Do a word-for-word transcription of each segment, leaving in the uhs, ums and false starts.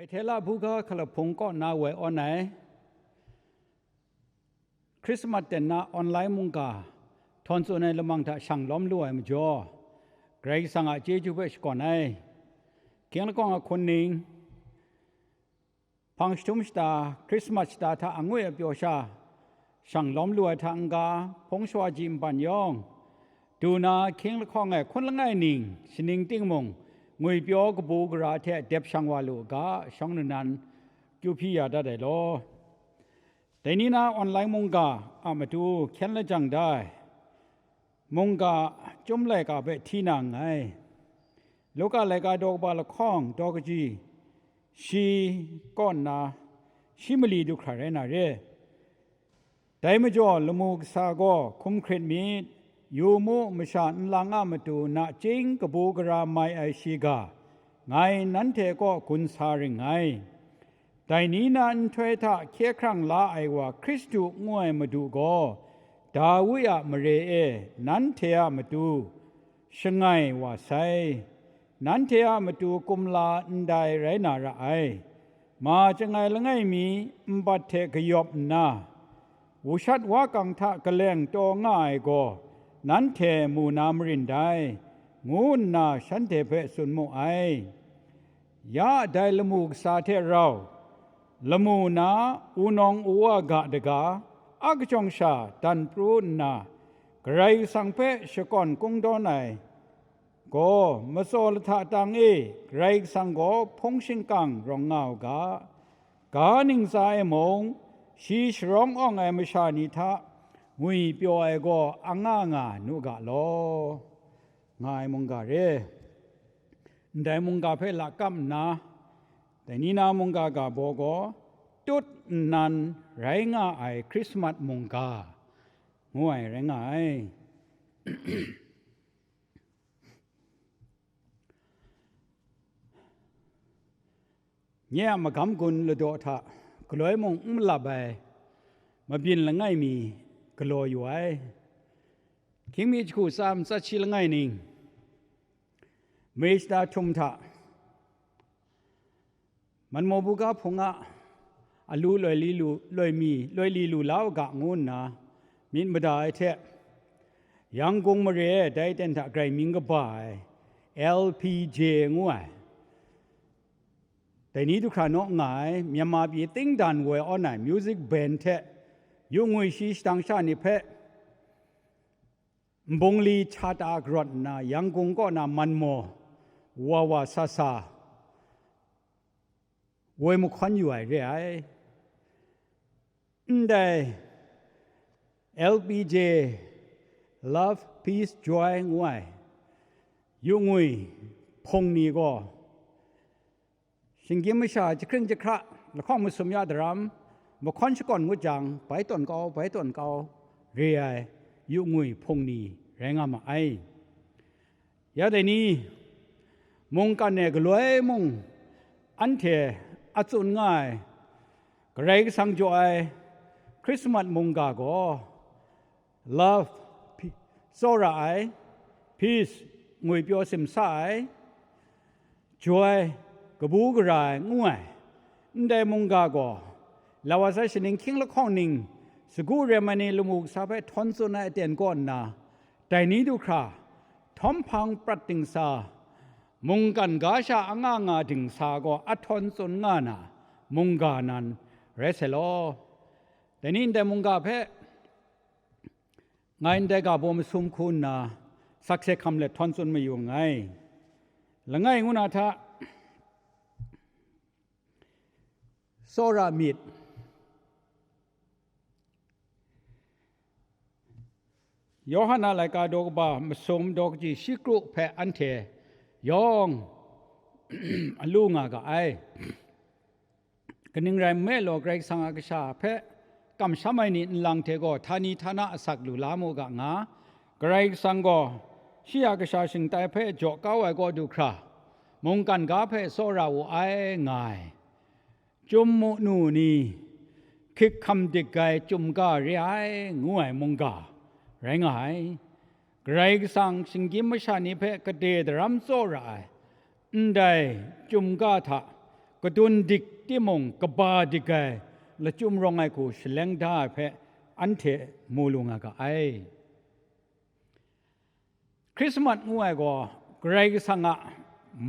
Bethela buga hkalap hpung kaw na woi awn ai, Christmas ten na online mungga htawn tsun ai lamang hta shang lawm lu ai majaw, Karai Kasang a chyeju hpe shakawn ai. Hkying lahkawng a hkun ning, hpang jahtum shata, Christmas shata hta angwi apyaw sha, shang lawm lu ai hta n-ga, hpung shawa ji nban yawng, du na hkying lahkawng e hkun langai ning, shaning ting mung, ngwipyaw kabu gara hte dep shang wa lu u ga, shawng nnan kyu hpyi ya dat ai law. Dai ni na online mungga a matu hkyen lajang da ai. Mungga chyum laika hpe hti na nngai. Luka laika daw kaba lahkawng daw kaji shi kaw nna, shi mali du hkra rai na re. Dai majaw lamu kasa gaw hkum hkrit myit, yu mu, masha nlang a matu nachying kabu gara mai ai shiga, ngai nanhte kaw gun sa ring ngai. Dai ni na nhtoi hta hkye hkrang la ai wa Hkristu ngu ai Madu gaw, Dawi a mare e nanhte a matu shangai wa sai. Nanhte a matu kumla ndai rai na ra ai. Ma chyangai langai mi nbat hte kayawp nna, wushat wa kang hta kaleng taw nga ai gaw, nanhte mu na marin dai, ngu nna shanhte hpe tsun mu ai. Ya dai lamu kasa hte rau, lamu na wunawng uwa ga daga, a kajawng sha dan pru nna, Karai Kasang hpe shakawn kungdawn ai gaw, matsaw lahta tang e Karai Kasang gaw hpung shingkang rawng nga u ga, ga ntsa e mung, shi sharawng awng ai masha ni hta ngwipyaw ai gaw anga nga nu ga law, nga ai mungga re. Ndai mungga hpe lakap nna, dai ni na mungga ga baw gaw, tut nnan rai nga ai Hkrismat mungga, ngu ai rai nga ai. Nye a magam gun ladaw hta galoi mung n malap ai mabyin langai mi galaw yu ai. Hkying mi jahku tsa matsat shi langai ning, May shata htum hta, Manmaw buga hpung a alu loi li lu, loi mi, loi li lu la u ga ngu nna myit mada ai hte, Yangon mare e dai ten hta grai mying kaba ai L P J ngu ai, dai ni du hkra naw nga ai, Myanmar pyi ting dan woi awn ai music band hte yu ngwi shi shadang sha ni hpe nbungli cha ta karawt nna, Yangon kaw na Manmaw wa wa sa sa woi mahkawn yu ai re ai. Ndai L P J, Love, Peace, Joy ngu ai yu ngwi hpung ni gaw, shinggyim masha jahkring jahkra lahkawng masum ya daram, mahkawn shakawn ngut jang, bai tawn kau, bai tawn kau, re ai yu ngwi hpung ni rai nga ma ai. Ya dai ni, mungkan e galoi mung anhte a tsun nga ai, Karai Kasang jaw ai Hkrismat mungga gaw, love, pi-, tsawra ai, peace, ngwipyaw simsa ai, joy, kabu gara ai, ngu ai. Ndai mungga gaw, Lawasa shaning hkying lahkawng ning, sagu rem ai ni lamu kasa hpe htawn tsun ai aten kaw nna, dai ni du hkra, htawm hpang prat dingsa, mungkan ga sha anga nga dingsa gaw a htawn tsun nga na, mungga nan rai sai law. Dai ni ndai mungga hpe ngai ndai ga baw masum hku nna sakse hkam let htawn tsun mayu nngai. Langai ngu na hta, tsawra myit. Yawhan a laika daw kaba masum daw kaji shi kru hpe anhte yawng a lu nga ga ai. Kaning rai nme law, Karai Kasang a kasha hpe kamsham ai ni nlang hte gaw htani htana asak lu la mu ga nga, Karai Kasang gaw shi a kasha shingtai hpe jaw kau ai kaw du hkra, mungkan ga hpe tsawra wu ai nga ai. Chyum mu nu ni, hkik hkam dik ai chyum ga re ai, ngu ai mungga rai nga ai. Karai Kasang shinggyim masha ni hpe kade daram tsawra ai, ndai chyum ga hta kadun dik timung kaba dik ai lachyum rawng ai hku shaleng da ai hpe anhte mu lu nga ga ai. Hkrismat ngu ai gaw, Karai Kasang a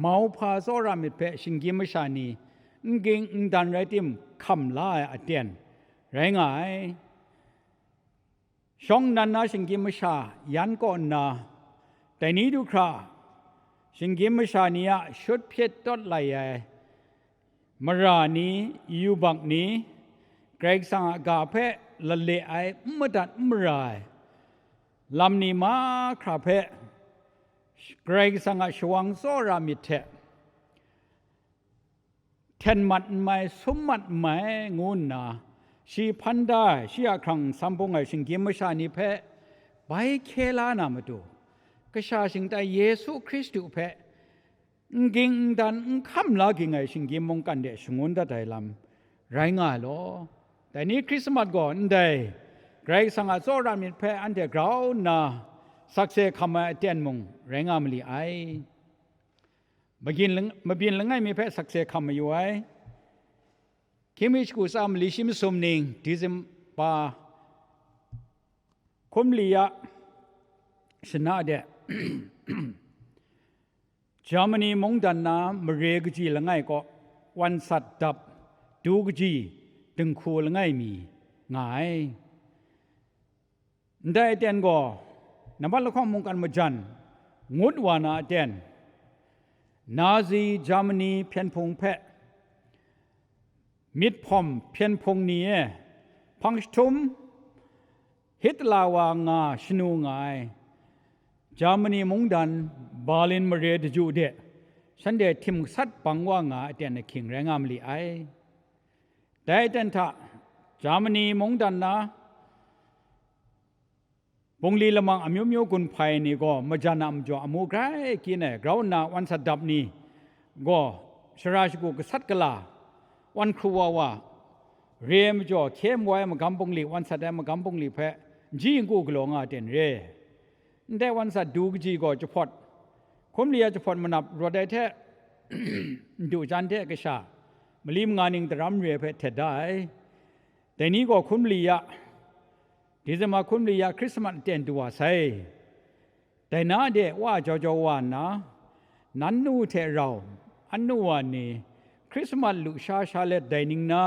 mauhpa tsawra myit hpe shinggyim masha ni n ging n dan rai tim, hkam la ai aten rai nga ai. Shawng nnan na shinggyim masha yan kaw nna, dai ni du hkra, shinggyim masha ni a shut hpyit tawt lai ai mara ni, yubak ni, Karai Kasang a ga hpe lale ai, n madat n mara ai lam ni mahkra hpe, Karai Kasang a shawang tsawra myit hte hten mat n mai, sum mat n mai, ngu nna shi hpan da ai, shi a hkrang nsam bung ai shinggyim masha ni hpe bai hkye la na matu, kasha shingtai Yesu Hkristu hpe n ging n dan, n hkam la ging ai shinggyim mungkan de shangun dat ai lam rai nga ai law. Dai ni Hkrismat gaw ndai Karai Kasang a tsawra myit hpe anhte grau nna sakse hkam ai aten mung rai nga ma li ai. Magin lang-, mabyin langai mi hpe sakse hkam mayu ai. Hkying mi shagu tsa mali shi masum ning, Disemba hkum li ya shana de, Germany mungdan na mare kaji langai kaw, wan sat dap, du kaji, dinghku langai mi nga ai. Ndai aten gaw, nambat lahkawng mungkan majan ngut wa na aten, Nazi Germany hpyen hpung hpe myit hpawm hpyen hpung ni e hpang jahtum Hitler wa nga shanu nga ai Germany mungdan Berlin mare daju de shanhte htim gasat bang wa nga ai aten ahkying rai nga ma li ai. Dai aten hta Germany mungdan na bungli lamang amyu myu gun hpai ni gaw majan a majaw amu grai kyin ai grau nna wan sat dap ni gaw shara shagu gasat gala, wan hkru wa wa, re ai majaw hkye mawa ai magam bungli, wan sat ai magam bungli hpe n ji n ku galaw nga ten re. Ndai wan sat du kaji gaw jahpawt, hkum li ya jahpawt manap rawt ai hte, ndu jan hte kasha, mali manga ning daram re ai hpe htet da ai. Dai ni gaw hkum li ya, Disemba hkum li ya Hkrismat aten du wa sai. Dai na de wa jau jau wa nna, nan nu hte rau, an nu wa ni, Hkrismat lusha sha let dai ning na,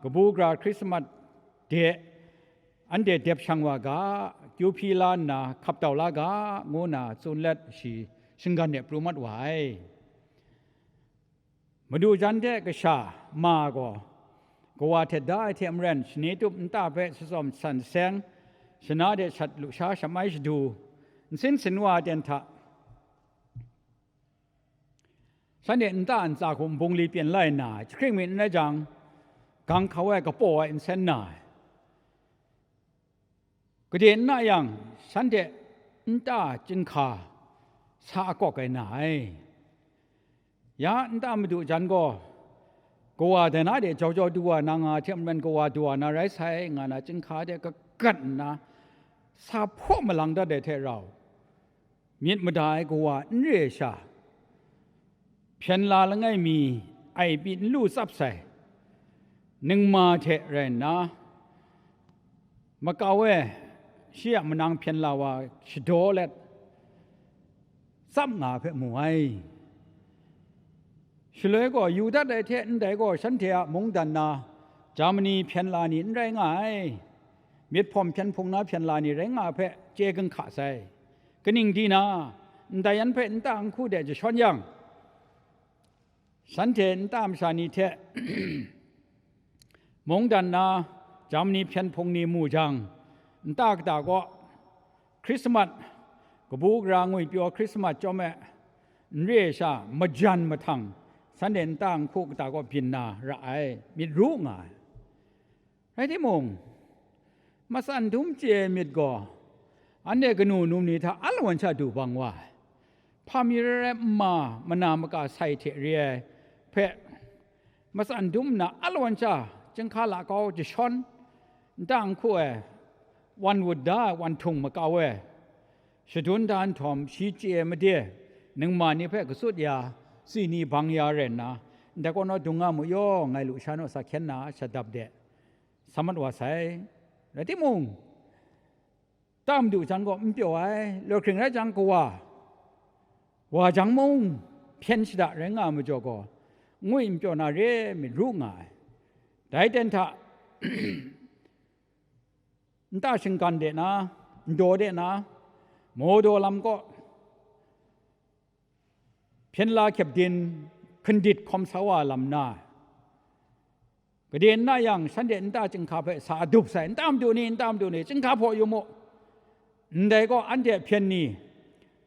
kabu gara Hkrismat de, anhte dep shang wa ga, kyu hpyi la nna, hkap tau la ga, ngu nna tsun let shi shinggan de pru mat wa ai. Madu jan hte kasha ma gaw, kawa htet da ai hte maren, shani tup nta hpe shatsawm san seng, shana de shat lusha shamai shadu, nsin sin wa ai ten hta, shanhte nta ntsa hku nbungli pyen lai nna, jahkring mi n rai jang, gang hkau ai kapaw ai nsen na ai. Gade n na yang, shanhte nta chyinghka sa akawk ai na ai. Ya nta madu jan gaw, kawa dai na de jau jau du wa na nga hte maren kawa du wa na rai sai, nga na chyinghka de kagat nna, sa hpaw malang dat ai hte rau, myit mada ai kawa n re ai sha, hpyen la langai mi ai pyi n lu tsap sai, ningma hte rai nna, makau e shi a manang hpyen la wa shadaw let tsap nga hpe mu ai. Shaloi gaw, yu dat ai hte ndai gaw, shanhte a mungdan na Germany hpyen la ni n rai nga ai, myit hpawm hpyen hpung na hpyen la ni rai nga ai hpe chye ginhka sai. Kaning di na, ndai yan hpe nta nhku de jashawn yang, shanhte nta masha ni hte mungdan na Germany hpyen hpung ni mu jang, nta kata kaw Hkrismat, kabu gara ngwipyaw Hkrismat chyawm e, n re ai sha majan mahtang, shanhte nta nhku kata kaw byin na ra ai, myit ru nga ai. Rai timung, matsan dum chye ai myit gaw, anhte kanu num ni hta alawan sha du bang wa ai. Hpa mi rai rai, nma mana maka sai hte re ai hpe, matsan dum nna alawan sha chyinghka lakau jashawn, nta nhku e wan wut da ai wan htung makau e, shadun da nhtawm, shi chye ai made ningma ni hpe katsut ya, tsini bang ya rai nna, ndai kaw naw dung nga mu yaw, ngai lusha naw sa hkyen na sha dap de, sa mat wa sai. Rai timung, ta madu jan gaw n pyaw ai, law hkring rai jang kawa, wa jang mung hpyen shada rai nga ai majaw gaw, ngwi n pyaw na re myit ru nga ai. Dai ten hta, nta shinggan de na, ndaw de na, Mawdaw lam kaw, hpyen la hkyep din hkindit hkawm sa wa lam na, gade n na yang, shanhte nta chyinghka hpe sa dup sai, nta madu ni, nta madu ni, chyinghka hpaw yu mu, ndai gaw anhte hpyen ni,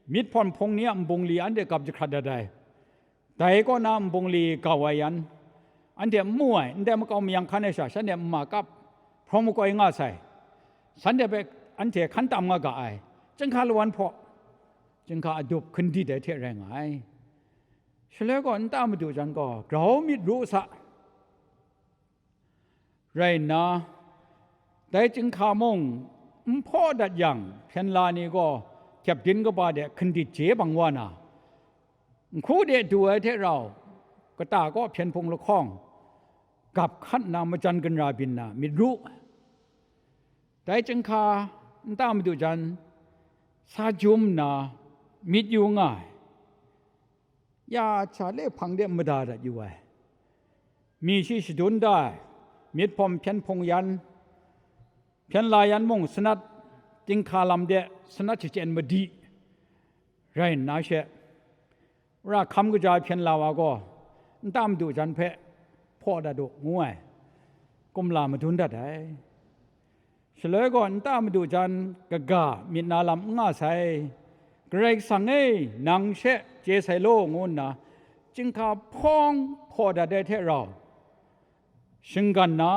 myit hpawm hpung ni a nbungli anhte gap jahkrat dat ai. Dai kaw na nbungli gau ai yan, anhte n mu ai, ndai makau mayang hkan ai sha, shanhte nma kap, hprawng makoi nga sai, shanhte hpe anhte hkan tam nga ga ai, chyinghka lawan hpaw, chyinghka adup hkindit ai hte rai nga ai. Shaloi gaw nta madu jan gaw grau myit ru sa, rai nna, dai chyinghka mung n hpaw dat yang, hpyen la ni gaw hkyep din kaba de hkindit je bang wa na, nhku de du ai hte rau, kata kaw hpyen hpung lahkawng gap hkat nna majan ginra byin na myit ru. Dai chyinghka nta madu jan sa jum nna myit yu nga ai. Ya hta le hpang de mada dat yu ai. Mi shi shadun da ai, myit hpawm hpyen hpung yan, hpyen la yan mung sanat, chyinghka lam de sanat shachyen madi rai nna she, wora hkam kaja hpyen la wa gaw, nta madu jan hpe hpaw dat u, ngu ai, kumla madun dat ai. Shaloi gaw, nta madu jan kaga myit na lam n nga sai, Karai Kasang e, nang she chye sai law, ngu nna, chyinghka hpawng hpaw dat ai hte rau, shinggan na,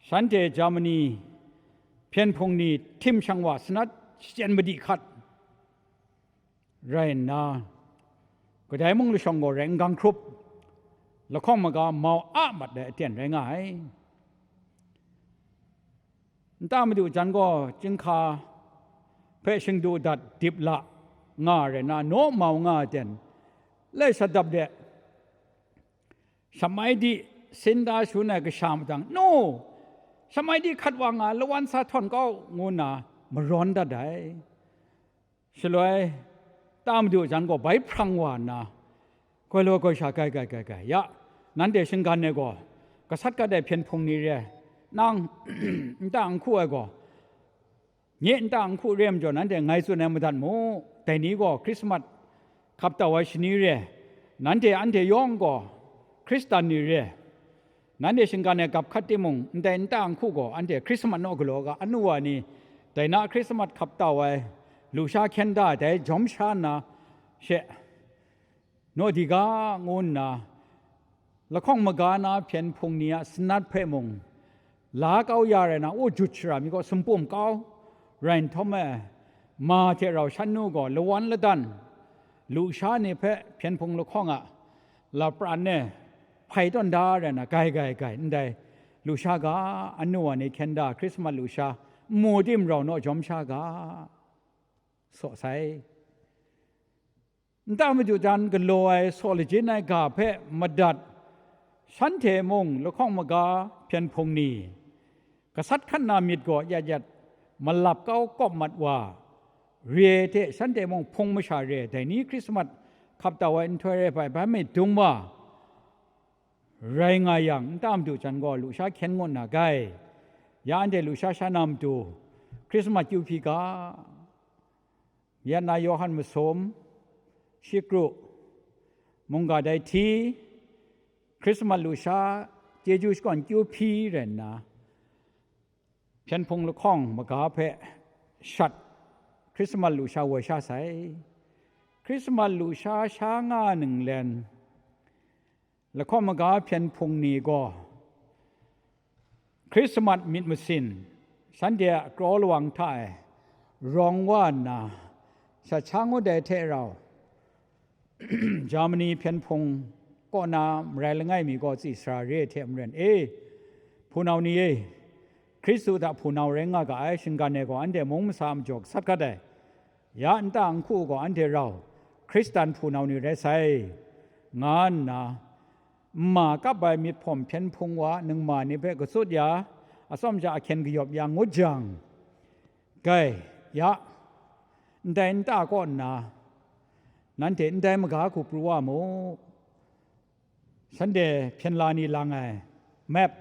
shanhte Germany hpyen hpung ni htim shang wa sanat shachyen madi hkat rai nna, kadai mung lashawng gaw rai n gang hkrup, lahkawng maga mau a mat ai aten rai nga ai. Nta madu jan gaw chyinghka hpe shingdu dat dip la nga rai nna, naw mau nga ai ten, lai sat dap de, shamai di sin da shangun ai kasha mahtang, "Nu, shamai di hkat wa nga, lawan sa htawn kau," ngu nna marawn dat ai. Shaloi, ta madu jan gaw bai hprang wa nna, goi law goi sha, "Gai, gai, gai, gai, ya, nanhte shinggan ai gaw, gasat gat ai hpyen hpung ni re ai, nang, nta nhku ai gaw, nye nta nhku re ai majaw, nanhte ngai tsun ai madat mu, dai ni gaw Hkrismat hkap tau ai shani re ai, nanhte anhte yawng gaw Hkristan ni re ai, nanhte shinggan ai gap hkat timung, ndai nta nhku gaw anhte Hkrismat naw galaw ga, anu wa ni, dai na Hkrismat hkap tau ai lusha hkyen da ai, dai jawm sha nna she, naw di ga," ngu nna, lahkawng maga na hpyen hpung ni a sanat hpe mung la kau ya rai na, u jut shara mi gaw sumpum kau rai nhtawm e, ma hte rau shan nu gaw lawan ladan, lusha ni hpe hpyen hpung lahkawng a lapran e hpai tawn da rai na, gai, gai, gai, ndai lusha ga, anu wa ni hkyen da Hkrismat lusha, nmu tim rau naw jawm sha ga, saw sai. Nta madu jan galaw ai saw lajin ai ga hpe madat, shanhte mung lahkawng maga hpyen hpung ni, gasat hkat na myit gaw yat yat malap kau kawp mat wa, re ai hte shanhte mung hpung masha re ai, dai ni Hkrismat hkap tau ai nhtoi rai bai, bai myit dung wa, rai nga yang, nta madu jan gaw lusha hkyen ngut na gai. Ya anhte lusha sha na matu, Hkrismat kyu hpyi ga, Yatna Yawhan masum, shi kru, mungga dai hti, Hkrismat lusha chyeju shakawn kyu hpyi rai nna, hpyen hpung lahkawng maga hpe shat Hkrismat lusha woi sha sai. Hkrismat lusha sha nga ninglen, lahkawng maga hpyen hpung ni gaw Hkrismat myit masin shanhte a kraw lawang hta e rawng wa nna, shat sha ngut ai hte rau, Germany hpyen hpung kaw na marai langai mi gaw tsi sara re ai hte maren, e, hpunau ni e, Hkristu hta hpunau rai nga ga ai shinggan e gaw anhte mung masa a majaw gasat gat ai. Ya nta nhku gaw anhte rau Hkristan hpunau ni rai sai, nga nna, nma kap ai myit hpawm hpyen hpung wa ningma ni hpe katsut ya, atsawm ja ahkyen kayawp ya ngut jang, gai, ya, ndai nta kaw nna, nanhte ndai maga hku pru wa mu. Shanhte hpyen la ni lang ai map,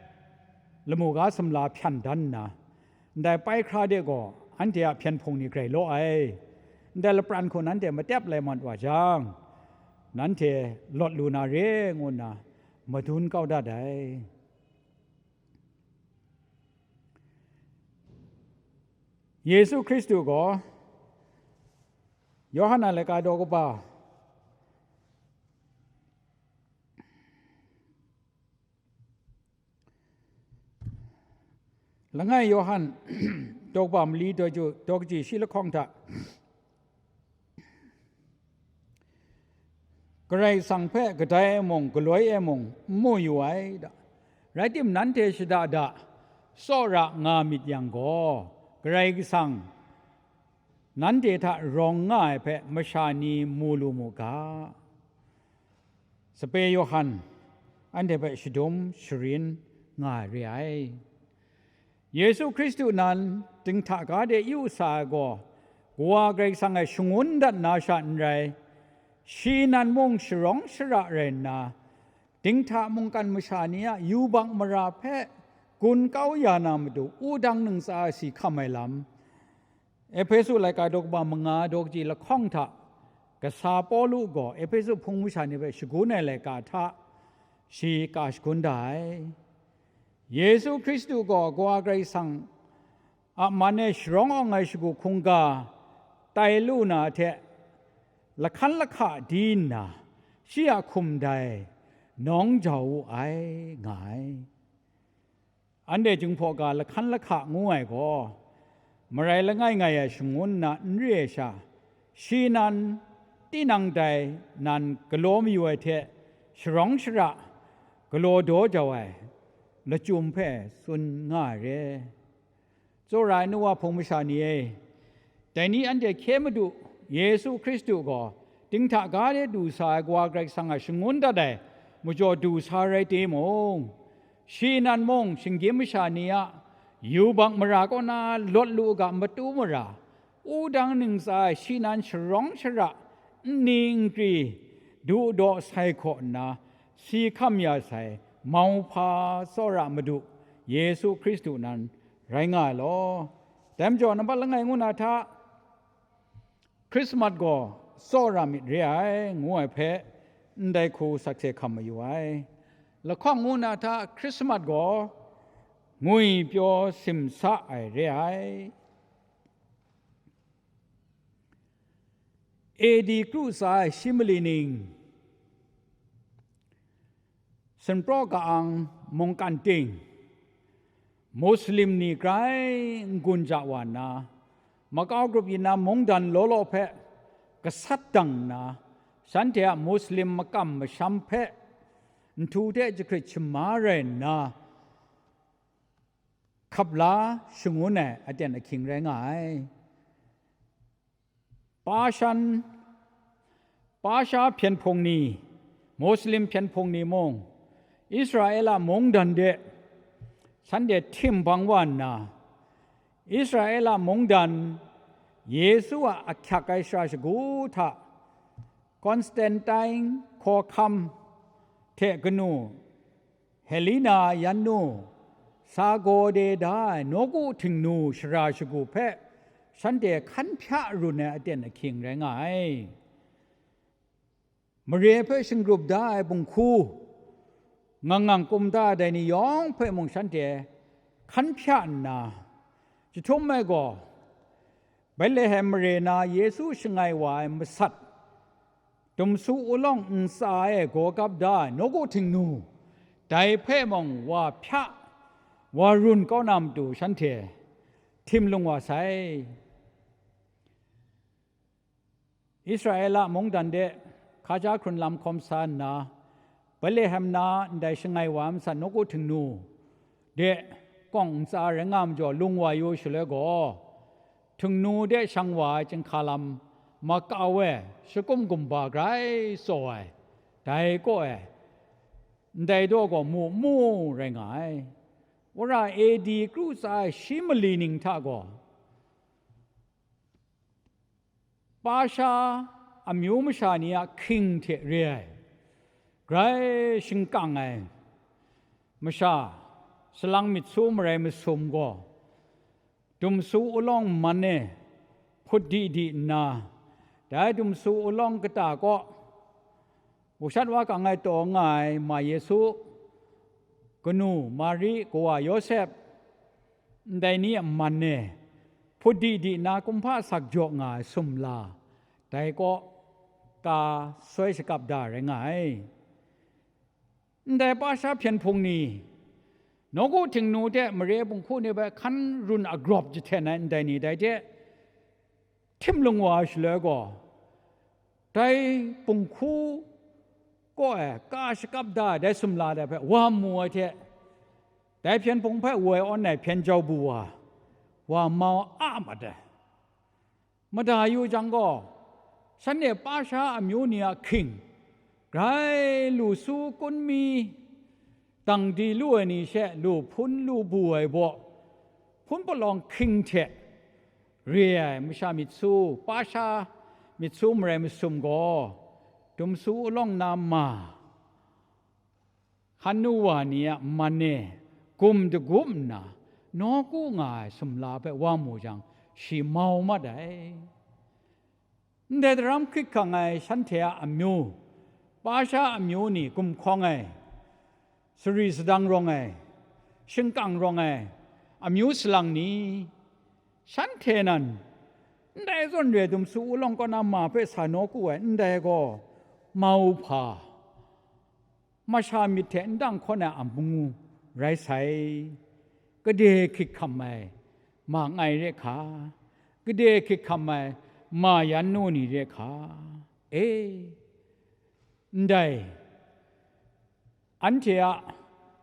lamu ga sumla hpyan dan nna, ndai paihkra de gaw anhte a hpyen hpung ni grai law ai. Ndai lapran hku nanhte matep lai mat wa jang, nanhte lawt lu na re ngu nna madun kau dat ai. Yesu Hkristu gaw Yawhan a laika daw kaba, langai Yawhan daw kaba mali daw ju, daw kaji shi lahkawng hta, Karai Kasang hpe kadai e mung, galoi e mung, n mu yu ai da. Rai tim, nanhte shada da tsawra nga myit yang gaw, Karai Kasang nanhte hta rawng nga ai hpe masha ni mu lu mu ga. Sape Yawhan anhte hpe shadum sharin nga ai re ai. Yesu Hkristu nan dinghta ga de yu sa ai gaw, Kawa Karai Kasang e shangun dat na sha n rai, shi nan mung sharawng shara rai nna, dinghta mungkan masha ni a yubak mara hpe gun kau ya na matu, wudang ntsa ai si hkam ai lam, Ehpesu laika daw kaba manga daw kaji lahkawng hta, kasa Pawlu gaw Ehpesu hpung masha ni hpe shagun ai laika hta, shi ka shagun da ai. Yesu Hkristu gaw Kawa Karai Kasang a man e sharawng awng ai shagu hkungga tai lu na hte, lahkan lahka di nna, shi a hkum dai nawng jau wu ai, nga ai. Anhte Jinghpaw ga lahkan lahka ngu ai gaw, marai langai ngai ai shangun na n re ai sha, shi nan tinang dai nan galaw mayu ai hte sharawng shara galaw daw jau ai lachyum hpe tsun nga ai re. Tsawra ai nu wa hpung masha ni e, dai ni anhte hkye Madu Yesu Hkristu gaw dinghta ga de du sa ai Kawa Karai Kasang a shangun dat ai majaw du sa rai timung, shi nan mung shinggyim masha ni a yubak mara kaw na lawt lu u ga matu mara, wudang ntsa ai shi nan sharawng shara, nni nkri, du daw sai hkaw nna, si hkam ya sai, mauhpa tsawra Madu Yesu Hkristu nan rai nga ai law. Dai majaw, nambat langai ngu na hta, Hkrismat gaw tsawra myit re ai, ngu ai hpe ndai hku sakse hkam mayu ai. Lahkawng ngu na hta, Hkrismat gaw ngwipyaw simsa ai re ai. A D kru tsa ai shi mali ning, Sumpraw ka-ang mungkan ting, Muslim ni grai n-gun ja wa nna, makau grup yin na mungdan law law hpe gasat dang nna, shanhte a Muslim makam masham hpe nhtu hte jahkrit shama rai nna, hkap la shangun ai aten ahkying rai nga ai. Pashan, Pasha hpyen hpung ni, Muslim hpyen hpung ni mung, Israela mungdan de shanhte htim bang wa nna, Israela mungdan Yesu a ahkyak ai shara shagu hta Constantine hkawhkam hte kanu Helena yan nu, sa gaw de da ai nawku htingnu shara shagu hpe shanhte hkan hpya run ai aten ahkying rai nga ai. Mare hpe shingrup da ai bunghku, ngang ngang kum da ai dai ni yawng hpe mung shanhte hkan hpya nna, jahtum ai gaw, Betlehem mare na Yesu shangai wa ai masat, dumsu ulawng ntsa e gaw kap da ai nawku htingnu, dai hpe mung wa hpya, wa run kau na matu shanhte htim lung wa sai. Israela mungdan de hkaja hkrun lam hkawm sa nna, Betlehem na ndai shangai wa ai masat nawku htingnu de kawng ntsa rai nga majaw lung wa yu shaloi gaw, htingnu de shang wa ai chyinghka lam makau e shakum gumba grai tsaw ai, dai kaw e ndai daw gaw mu mu rai nga ai. Wora A D kru tsa ai shi mali ning hta gaw, Pasha amyu masha ni a hkying hte re ai, grai shingkang ai masha, salang myit su marai masum gaw, dumsu ulawng man e hput di di nna, dai dumsu ulawng kata kaw, Wushat wa kang ai taw nga ai ma Yesu, kanu Mari, kawa Yawsep, ndai ni a man e hput di di na kumhpa sak jaw nga ai sumla, dai kaw ka soi shakap da rai nga ai. Ndai pasha hpyen hpung ni, nawku htingnu hte mare bunghku ni hpe hkan run agrawp jahten ai ndai ni dai hte, htim lung wa ai shaloi gaw, dai bunghku kaw e ka shakap da ai dai sumla dai hpe wa mu ai hte, dai hpyen hpung hpe woi awn ai hpyen jau bu wa, wa mau a mat ai. Mada yu jang gaw, shanhte pasha amyu ni a hkying, grai lu su kun mi, dang di lu ai ni she lu hpun lu bu ai baw, hpun palawng hkying hte re ai masha myit su, pasha myit su marai masum gaw, dumsu ulawng na ma, hkan nu wa ni a man e gum dagup nna, nawku nga ai sumla hpe wa mu jang, shi mau mat ai. Ndai daram hkrit hkang ai shanhte a amyu, pasha amyu ni gumhkawng ai, sari sadang rawng ai, shingkang rawng ai, amyu salang ni, shanhte nan, ndai zawn re dumsu ulawng kaw na ma hpe sa nawku ai, ndai gaw mau hpa, masha myit hte n dang hkawn ai amu rai sai. Gade hkrit hkam ai ma ngai re hka, gade hkrit hkam ai ma yan nu ni re hka, e, ndai anhte a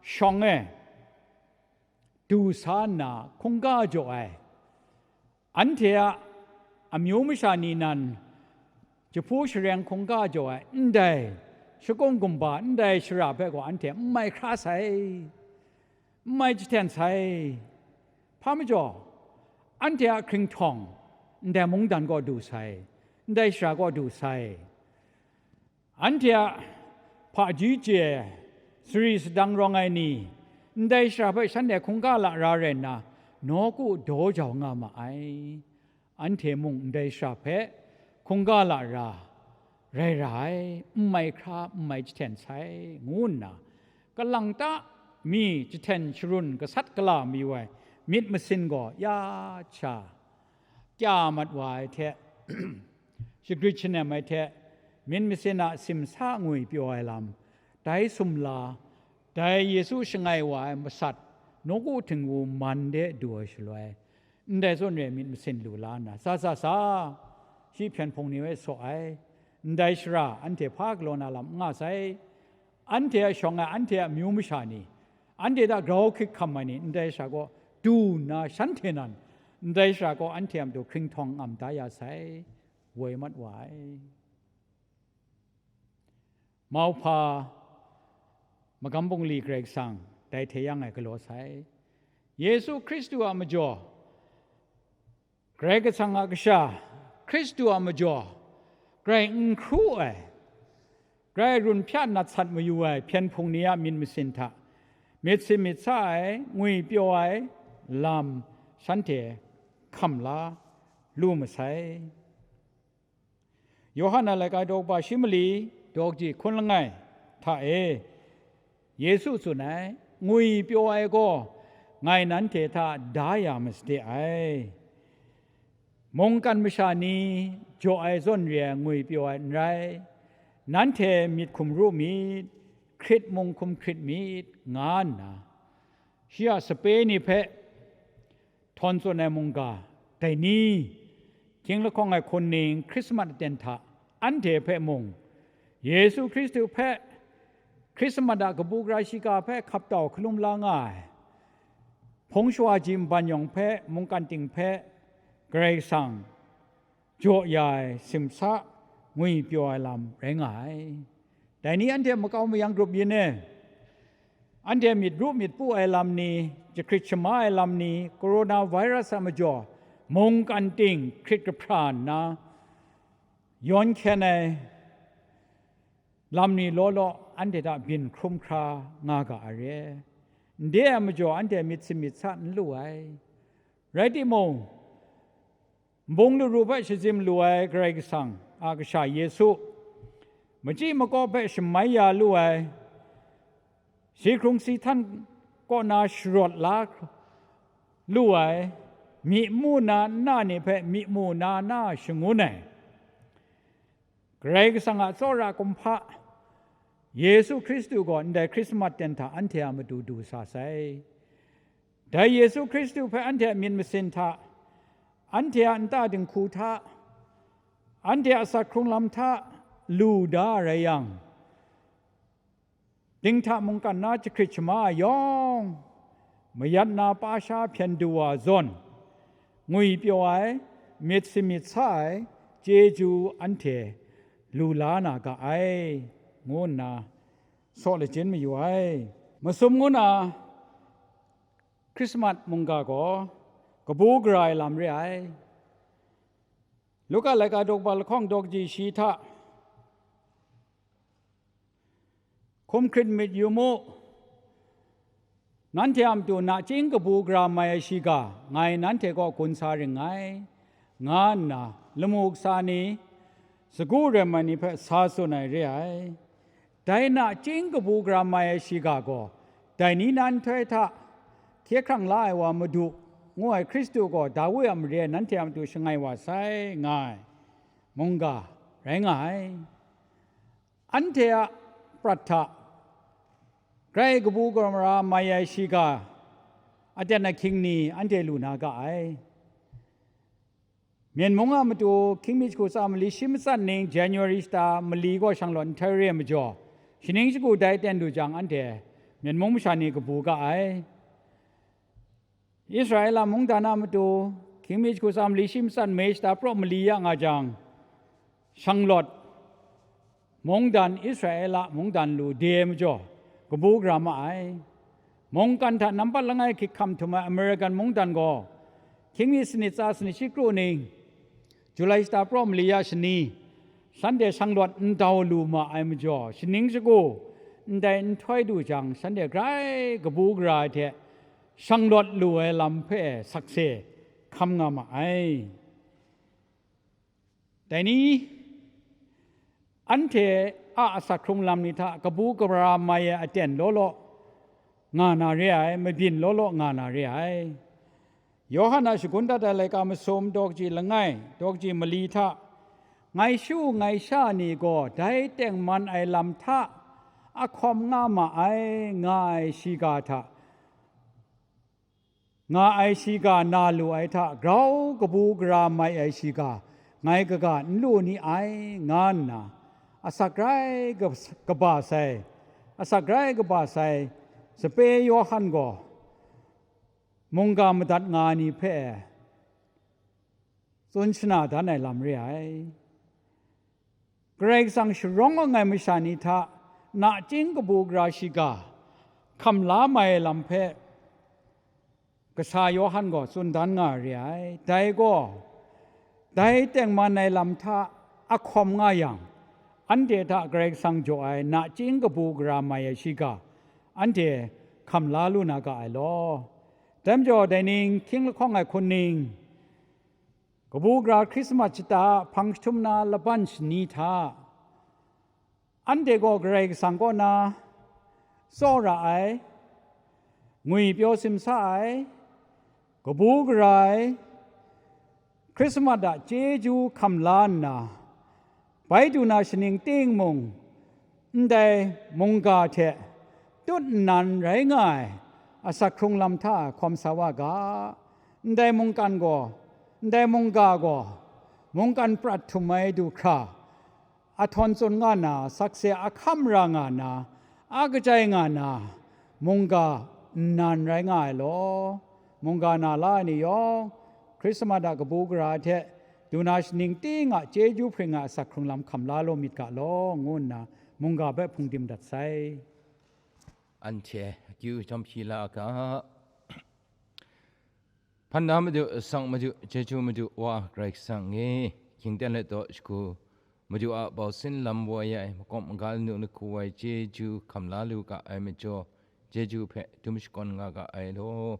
shawng e du sa nna hkungga jaw ai, anhte a amyu masha ni nan jahpu shareng hkungga jaw ai ndai shakung gumba ndai shara hpe gaw anhte n mai hkra sai, n mai jahten sai. Hpa majaw, anhte a hkringhtawng ndai mungdan kaw du sai, ndai shara kaw du sai. Anhte a hpaji chye ai sari sadang rawng ai ni, ndai shara hpe shanhte hkungga lara rai nna, nawku daw jau nga ma ai. Anhte mung ndai shara hpe hkungga lara rai ra ai, n mai hkra, n mai jahten sai, ngu nna, kalang ta mi jahten sharun gasat gala mayu ai myit masin gaw ya cha kya mat wa ai hte, shagrit shanem ai hte, myit masin a simsa ngwi pyaw ai lam, dai sumla, dai Yesu shangai wa ai masat, nawku htingnu man de du ai shaloi, ndai zawn re myit masin lu la nna, sa sa sa, shi hpyen hpung ni hpe saw ai, ndai shara anhte hpa galaw na lam n nga sai, anhte a shawng ai, anhte a amyu masha ni, anhte hta grau hkrit hkam ai ni, ndai shara kaw du nna, shanhte nan, ndai shara kaw anhte a matu hkringhtawng ngam da ya sai, woi mat wa ai. Mauhpa magam bungli Karai Kasang, dai hte yang e galaw sai. Yesu Hkristu a majaw, Karai Kasang a kasha, Hkristu a majaw, grai n hkru ai, grai run hpya nat sat mayu ai hpyen hpung ni a myit masin hta, myit si myit sa ai, ngwipyaw ai lam shanhte hkam la lu masai. Yawhan a laika daw kaba shi mali daw kaji hkun langai hta e, Yesu tsun ai, ngwipyaw ai gaw ngai nanhte hta da ya masade ai. Mungkan masha ni jaw ai zawn re ai ngwipyaw ai n rai, nanhte myit hkum ru myit, hkrit mung hkum hkrit myit, nga nna, shi a sape ni hpe htawn tsun ai mungga, dai ni, hkying lahkawng ai hkun ning Hkrismat aten hta anhte hpe mung, Yesu Hkristu hpe, Hkrismat a kabu gara shiga hpe hkap tau hkalum la nga ai, hpung shawa ji nban yawng hpe, mungkan ting hpe, Karai Kasang jaw ya ai simsa ngwipyaw ai lam rai nga ai. Dai ni anhte makau mayang grup yin e, anhte myit ru myit pu ai lam ni, jahkrit shama ai lam ni, coronavirus a majaw mungkan ting hkrit kahpra nna yawn hkyen ai lam ni law law anhte hta byin hkrum hkra nga ga ai re. Ndai a majaw anhte myit si myit sa n lu ai. Rai timung, nbung laru hpe shazim lu ai Karai Kasang a Kasha Yesu, machyi makaw hpe shamai ya lu ai, si hkrung si htan kaw na sharawt la lu ai, myi mu na nna ni hpe myi mu na na shangun ai, Karai Kasang a tsawra kumhpa Yesu Hkristu gaw ndai Hkrismat ten hta anhte a matu du sa sai. Dai Yesu Hkristu hpe anhte a myit masin hta, anhte a nta dinghku hta, anhte a asak hkrung lam hta lu da rai yang, dinghta mungkan na jahkrit shama yawng mayat na pa sha hpyen du wa zawn, ngwipyaw ai, myit si myit sa ai chyeju anhte lu la na ga ai, ngu nna saw lachyum mayu ai. Masum ngu na Hkrismat mungga gaw kabu gara ai lam re ai. Luka laika daw kaba lahkawng daw kaji shi hta, hkum hkrit myit yu mu, nanhte a matu nachying kabu gara mai ai shiga ngai nanhte kaw gun sa ring ngai, nga nna lamu kasa ni, sagu rem ai ni hpe sa tsun ai re ai. Dai nachying kabu gara mai ai shiga gaw, dai ni na nhtoi hta hkye hkrang la ai wa Madu ngu ai Hkristu gaw Dawi a mare nanhte a matu shangai wa sai, nga ai mungga rai nga ai. Anhte a prat hta grai kabu gara mai ai shiga aten ahkying ni anhte lu na ga ai. Myen mung a matu hkying mi shagu tsa mali shi matsat ning January shata mali gaw shanglawt nhtoi re ai majaw, shaning shagu dai ten du jang, anhte Myen mung masha ni kabu ga ai. Israela mungdan a matu hkying mi shagu tsa mali shi matsat May shata praw mali ya nga jang, shanglawt mungdan, Israela mungdan lu de ai majaw, kabu gara ma ai. Mungkan hta nampat langai hkying hkam htum ai American mungdan gaw, hkying mi sanit tsa sanit shi kru ning, Julai shata praw mali ya shani, shanhte shanglawt n dau lu ma ai majaw, shaning shagu ndai nhtoi du jang, shanhte grai kabu gara ai hte shanglawt lu ai lam hpe sakse hkam nga ma ai. Dai ni, anhte a asak hkrung lam ni hta kabu gara mai ai aten law law nga na re ai, mabyin law law nga na re ai. Yawhan a shagun dat ai laika masum daw kaji langai, daw kaji mali hta, ngai shu ngai sha ni gaw dai tengman ai lam hta ahkawm nga ma ai, nga ai shiga hta, nga ai shiga na lu ai hta grau kabu gara mai ai shiga ngai kaga n lu ni ai, nga nna asak grai kaba sai, asak grai kaba sai sape Yawhan gaw mungga madat nga ai ni hpe tsun shana dan ai lam re ai. Karai Kasang sharawng ai masha ni hta nachying kabu gara shiga hkam la mai ai lam hpe kasa Yawhan gaw tsun dan nga re ai. Dai gaw, dai tengman ai lam hta ahkawm nga yang, anhte hta Karai Kasang jaw ai nachying kabu gara mai ai shiga, anhte hkam la lu na ga ai law. Dai majaw, dai ning hkying lahkawng ai hkun ning, kabu gara Hkrismas shata hpang jahtum na laban shani hta, anhte gaw Karai Kasang kaw na tsawra ai, ngwi pyaw simsa ai, kabu gara ai, Hkrismas a chyeju hkam la nna, bai du na shaning ting mung, ndai mungga hte tut nnan rai nga ai asak hkrung lam hta hkawm sa wa ga. Ndai mungkan gaw, ndai mungga gaw, mungkan prat htum ai du hkra, a htawn tsun nga na, sakse a hkam ra nga na, a kajai nga na, mungga nnan rai nga ai law. Mungga na la ai ni yawng, Hkrismas a kabu gara hte du na shaning ting a chyeju hpring a asak hkrung lam hkam la lu myit ga law, ngu nna mungga hpe hpungdim dat sai. Anhte akyu jawm hpyi la ga. Hpan na Madu, sang Madu, chyeju Madu Wa Karai Kasang e, hkying ten let daw shagu, Madu a bau sin lam woi ai, makawp maga lanu lahku ai chyeju hkam la lu ga ai majaw, chyeju hpe dum shakawn nga ga ai law.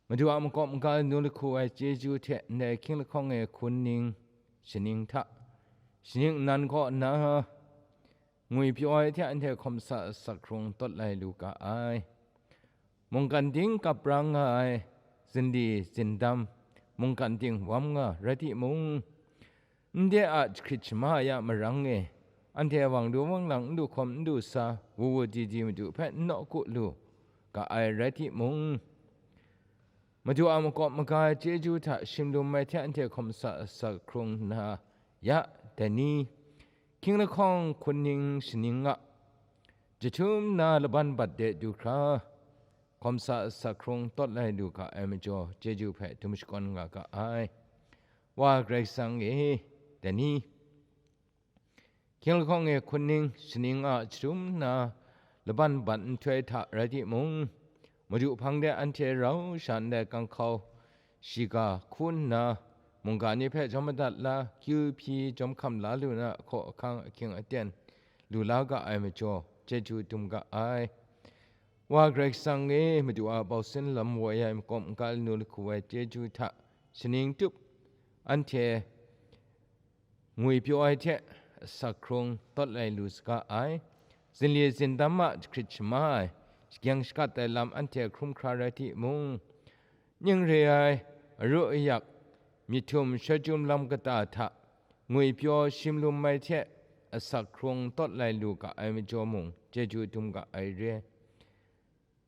Madu a makawp maga lanu lahku ai chyeju hte ndai hkying lahkawng e hkun ning, shaning hta, shaning nnan kaw nna, ngwi pyaw ai hte anhte hkawm sa asak hkrung tawt lai lu ga ai. Mungkan ting kap brang nga ai, zinli zindam, mungkan ting wam nga rai timung, ndai a jahkrit shama ya marang e, anhte wang du wang lang n du hkawm n du sa, wu wu di di Madu hpe n nawku lu ga ai rai timung, Madu a makawp maga ai chyeju hta shim lum ai hte anhte hkawm sa asak hkrung na ya, dai ni, hkying lahkawng hkun ning shaning a jahtum na laban bat de du hkra, hkawm sa asak hkrung tawt lai lu ga ai majaw, chyeju hpe dum shakawn nga ga ai. Wa Karai Kasang e, dai ni, hkying lahkawng e hkun ning shaning a jahtum na laban bat nhtoi hta rai timung, Madu hpang de anhte rau sha ndai kanghkau shiga hku nna, mungga ni hpe jawm madat la, kyu hpyi jawm hkam la lu na ahkaw ahkang ahkying aten lu la ga ai majaw, chyeju dum ga ai. Wa Karai Kasang e, Madu a bau sin lam woi ai makawp maga lanu lahku ai chyeju hta shaning tup anhte ngwi pyaw ai hte asak hkrung tawt lai lu saga ai. Zinli zindam a jahkrit shama ai, shagyeng shakat ai lam anhte hkrum hkra rai timung, ning re ai, aru ayak, myit htum shachyum lam kata hta ngwi pyaw shim lum ai hte asak hkrung tawt lai lu ga ai majaw mung, chyeju dum ga ai re.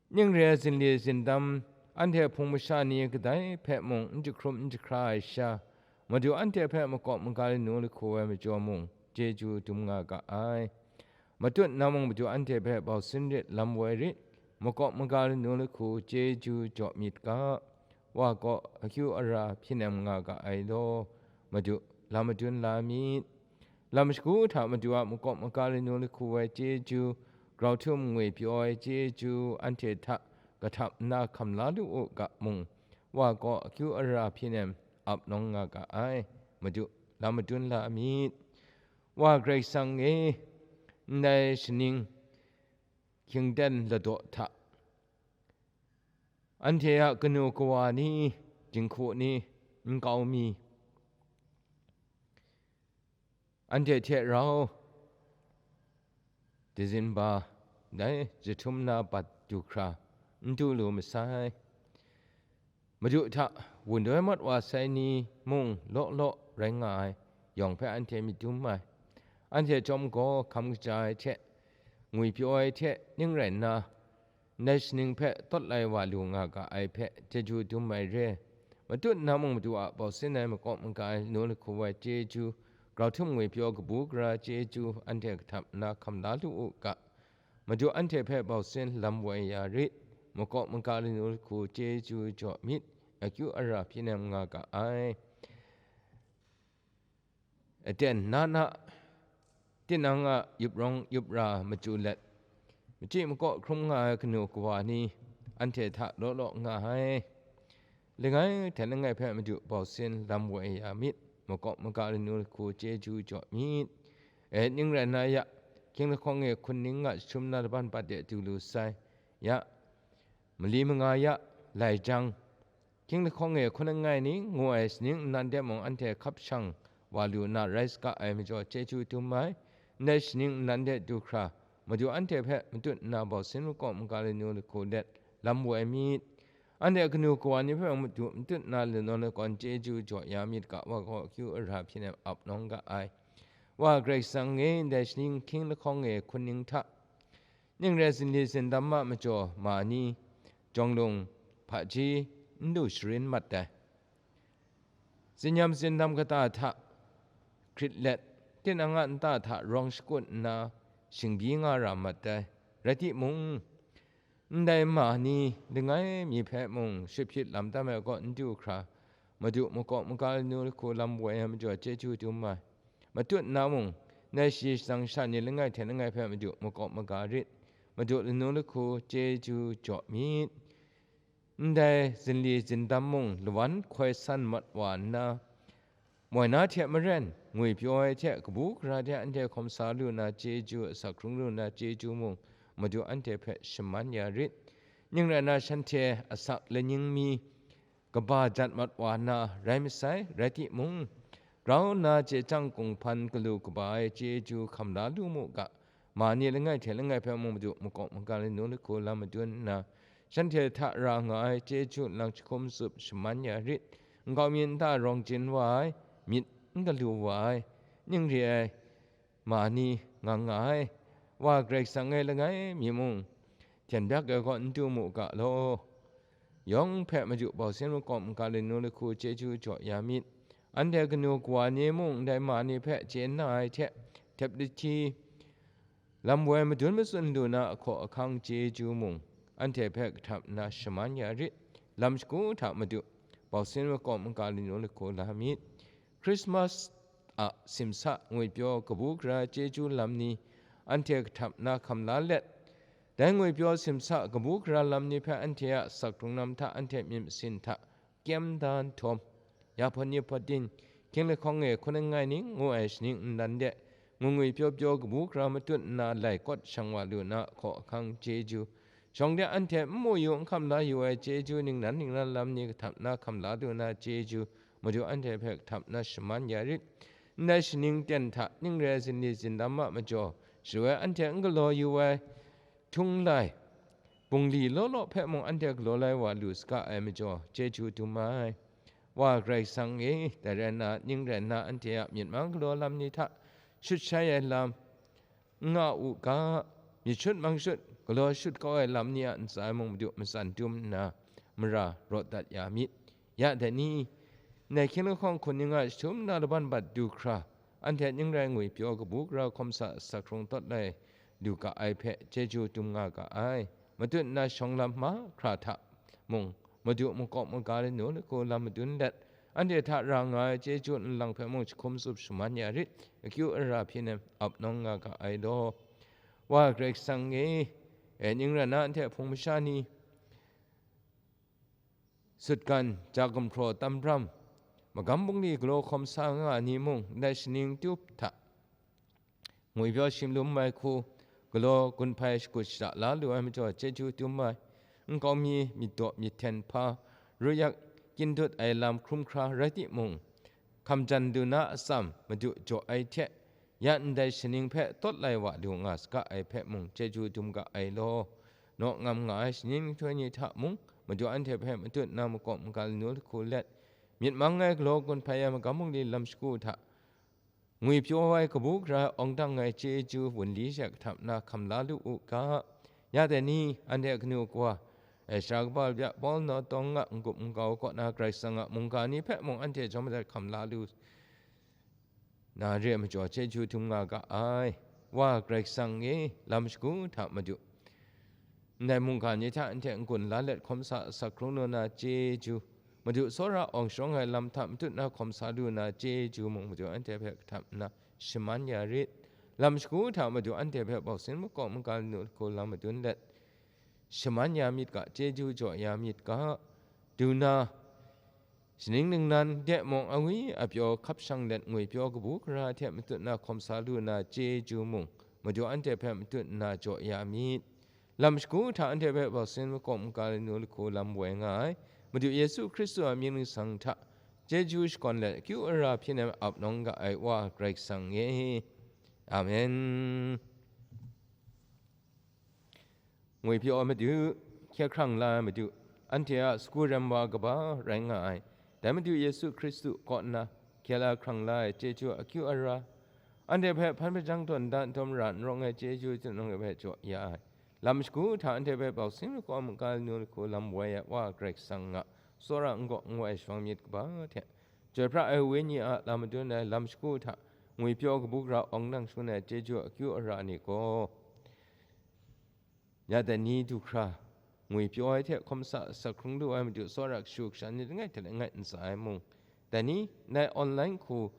Ning re ai zinli zindam, anhte hpung masha ni kadai hpe mung n jahkrum n jahkra ai sha, Madu anhte hpe makawp maga lanu lahku ai majaw mung, chyeju dum nga ga ai. Matut na mung Madu anhte hpe bau sin rit, lam woi rit, makawp maga lanu lahku chyeju jaw myit ga, Wa kaw akyu ara hpyi nem nga ga ai law, Madu, lam madun la myit. Lam shagu hta Madu a makawp maga lanu lahku ai chyeju, grau htum ngwi pyaw ai chyeju, anhte hta kahtap nna hkam la lu u ga mung, Wa kaw akyu ara hpyi nem ap nawng nga ga ai. Madu, lam madun la myit. Wa Karai Kasang e, ndai shaning hkying ten ladaw hta, anhte a kanu kawa ni, jinghku ni, nkau mi, anhte hte rau, dizin ba, dai jahtum na bat du hkra, n du lu masai. Madu hta wun doi mat wa sai ni mung law law rai nga ai yawng hpe anhte myit dum ai. Anhte chyawm gaw hkam kaja ai hte, ngwi pyaw ai hte ning rai nna, ndai shaning hpe tawt lai wa lu nga ga ai hpe chyeju dum ai re. Matut na mung Madu a bau sin ai makawp maga ai lanu lahku ai chyeju, grau htum ngwi pyaw kabu gara chyeju, anhte kahtap nna hkam la lu u ga. Madu anhte hpe bau sin lam woi ya rit, makawp maga lanu lahku chyeju jaw myit, akyu ara hpyi nem nga ga ai. Aten na na, tinang a yup rawng yup ra machyu let, machyi makaw hkrum nga ai kanu kawa ni, anhte hta law law nga ai. Langai hten langai hpe Madu bau sin lam woi ya myit, makawp maga lanu lahku chyeju jaw myit. E, ning rai nna ya, hkying lahkawng e hkun ning nga jahtum na laban bat de du lu sai. Ya, mali manga ya, lai jang, hkying lahkawng e hkun langai ni ngu ai shaning nnan de mung anhte hkap shang wa lu na rai saga ai majaw chyeju dum ai. Ndai shaning nnan de du hkra, Madu anhte hpe matut nna bausin makawp maga lanu lahku let lam woi myit. Anhte kanu kawa ni hpe mung Madu matut nna lanaw lakawn chyeju jaw ya myit ga, wa gaw akyu ara hpyi nem ap nawng ga ai. Wa Karai Kasang e, ndai shaning hkying lahkawng e hkun ning hta, ning rai zinli zindam a majaw ma ni, jawng lung, hpaji, n lu sharin mat ai. Zinyam zindam kata hta hkrit let, tinang a nta hta rawng shakut nna shingbyi nga ra mat ai. Rai timung, ndai ma ni langai mi hpe mung shut hpyit lam tam ai kaw n du hkra, Madu makawp maga lanu lahku lam woi ai majaw chyeju dum ai. Matut nna mung, ndai shayi shatsang sha ni langai hte langai hpe Madu makawp maga rit, Madu lanu lahku chyeju jaw myit. Ndai zinli zindam mung lawan hkoi san mat wa nna, moi na hte maren, ngwipyaw ai hte kabu gara de anhte hkawm sa lu na chyeju, asak hkrung lu na chyeju mung, Madu anhte hpe shaman ya rit. Ning rai nna, shanhte asak lanying mi kaba jat mat wa na rai masai, rai timung, grau nna chye chyang kunghpan galu kaba ai chyeju hkam la lu mu ga, ma ni langai hte langai hpe mung Madu makawp maga lanu lahku lam madun nna, shanhte hta ra nga ai chyeju nlang jahkum tsup shaman ya rit. Nkau mi nta rawng jin wa ai, myit n galu wa ai, ning re ai ma ni nga nga ai. Wa Karai Kasang e langai mi mung hten byak ai kaw n du mu ga law. Yawng hpe Madu bausin makawp maga lanu lahku chyeju jaw ya myit. Anhte kanu kawa ni mung ndai ma ni hpe chye nna ai hte, htep lahti lam woi madun matsun lu na ahkaw ahkang chyeju mung, anhte hpe kahtap nna shaman ya rit. Lam shagu hta Madu bausin makawp maga lanu lahku la myit. Krismas a simsa ngwipyaw kabu gara chyeju lam ni anhte kahtap nna hkam la let, dai ngwipyaw simsa kabu gara lam ni hpe anhte a asak hkrung lam hta anhte myit masin hta kyem da nhtawm, ya hpawt ni hpawt din, hkying lahkawng e hkun langai ni ngu ai shaning nnan de, ngwi ngwi pyaw pyaw kabu gara matut nna lai kawt shang wa lu na ahkaw ahkang chyeju, shawng de anhte n mu yu n hkam la yu ai chyeju, ningnan ningnan lam ni kahtap nna hkam la lu na chyeju, Madu anhte hpe kahtap nna shaman ya rit. Ndai shaning ten hta ning rai ai zinli zindam a majaw, shadaw ai anhte n galaw yu ai htung lai, bungli law law hpe mung anhte galaw lai wa lu saga ai majaw, chyeju dum ai. Wa Karai Kasang e, dai rai nna, ning rai nna, anhte a myit mang galaw lam ni hta shut shai ai lam, n nga u ga, myit shut mang shut, galaw shut kau ai lam ni a ntsa e mung Madu matsan dum nna, mara rawt dat ya myit. Ya dai ni, ndai hkying lahkawng hkun ning a jahtum na laban bat du hkra, anhte ning rai ngwi pyaw kabu gara hkawm sa asak hkrung tawt lai lu ga ai hpe chyeju dum nga ga ai. Matut nna shawng lam mahkra hta mung, Madu makawp maga lanu lahku lam madun let, anhte hta ra nga ai chyeju nlang hpe mung jahkum tsup shaman ya rit, akyu ara hpyi nem ap nawng nga ga ai law. Wa Karai Kasang e, e ning rai nna, anhte hpung masha ni, sutgan, ja gumhpraw, tam bram, magam bungli galaw hkawm sa nga ai ni mung, ndai shaning tup hta ngwi pyaw shim lum ai hku, galaw gun hpai shakut shada la lu ai majaw, chyeju dum ai. Nkau mi myit daw myit hten hpa, ruyak kyin dut ai lam hkrum hkra rai timung, hkam jan lu na atsam Madu jaw ai hte, ya ndai shaning hpe tawt lai wa lu nga saga ai hpe mung chyeju dum ga ai law. Naw ngam nga ai shaning nhtoi ni hta mung, Madu anhte hpe matut nna makawp maga lanu lahku let, myit mang ai galaw gun hpai ai magam bungli lam shagu hta, ngwi pyaw ai kabu gara awng dang ai chyeju wunli she kahtap nna hkam la lu u ga. Ya dai ni, anhte kanu kawa, Asia kaba bya Paul naw tawng a n-gup n-gau kaw na Karai Kasang a mungga ni hpe mung anhte jawm madat hkam la lu na re ai majaw, chyeju dum nga ga ai. Wa Karai Kasang e, lam shagu hta Madu, ndai mungga ni hta anhte n-gun la let hkawm sa asak hkrung lu na chyeju, Madu tsawra awng sharawng ai lam hta matut na hkawm sa lu na chyeju mung Madu anhte hpe kahtap nna shaman ya rit. Lam shagu hta Madu anhte hpe bausin makawp maga lanu lahku lam madun let, shaman ya myit ga, chyeju jaw ya myit ga. Du na, shaning ningnan de mung angwi apyaw hkap shang let ngwi pyaw kabu gara hte matut na hkawm sa lu na chyeju mung, Madu anhte hpe matut nna jaw ya myit. Lam shagu hta anhte hpe bausin makawp makal nu lahku lam woi nga ai Madu Yesu Hkristu a mying ningsang hta chyeju shakawn let akyu ara hpyi na ap nawng ga ai Wa Karai Kasang e. Amen. Ngwipyaw Madu, hkye hkrang la ai Madu, anhte a sagu rem wa kaba rai nga ai, dai Madu Yesu Hkristu kaw nna hkye la hkrang la ai chyeju akyu ara, anhte hpe hpan hpajang tawn da nhtawm ra n rawng ai chyeju hte nawng hpe jaw ya ai. Lam shagu hta anhte hpe bausin makawp makal nu lahku lam woi ai Wa Karai Kasang a tsawra n gaw n woi shawng myit kaba hte, Chyoi pra ai Wenyi a lam madun ai lam shagu hta ngwipyaw kabu gara awng nang shangun ai chyeju akyu ara ni gaw, ya dai ni du hkra, ngwipyaw ai hte hkawm sa asak hkrung lu ai Madu tsawra kashu kasha ni langai hte langai ntsa ai mung, dai ni ndai online hku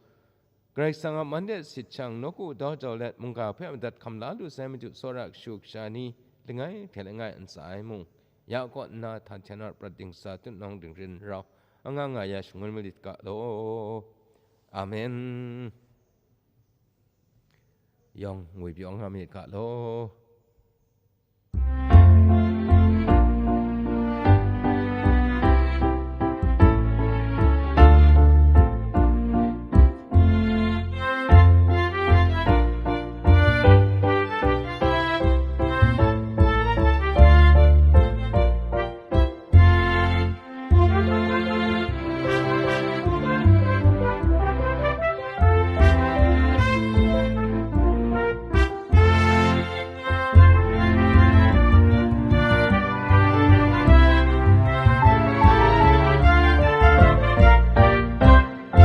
Karai Kasang a man de sit shang nawku dau jau let mungga hpe madat hkam la lu sai Madu tsawra kashu kasha ni langai hte langai ntsa ai mung, ya kaw nna htan hten awt prat dingsa tutnawng dingrin rau anga nga ya shangun malit ga law. Amen. Yawng ngwipyaw nga myit ga law.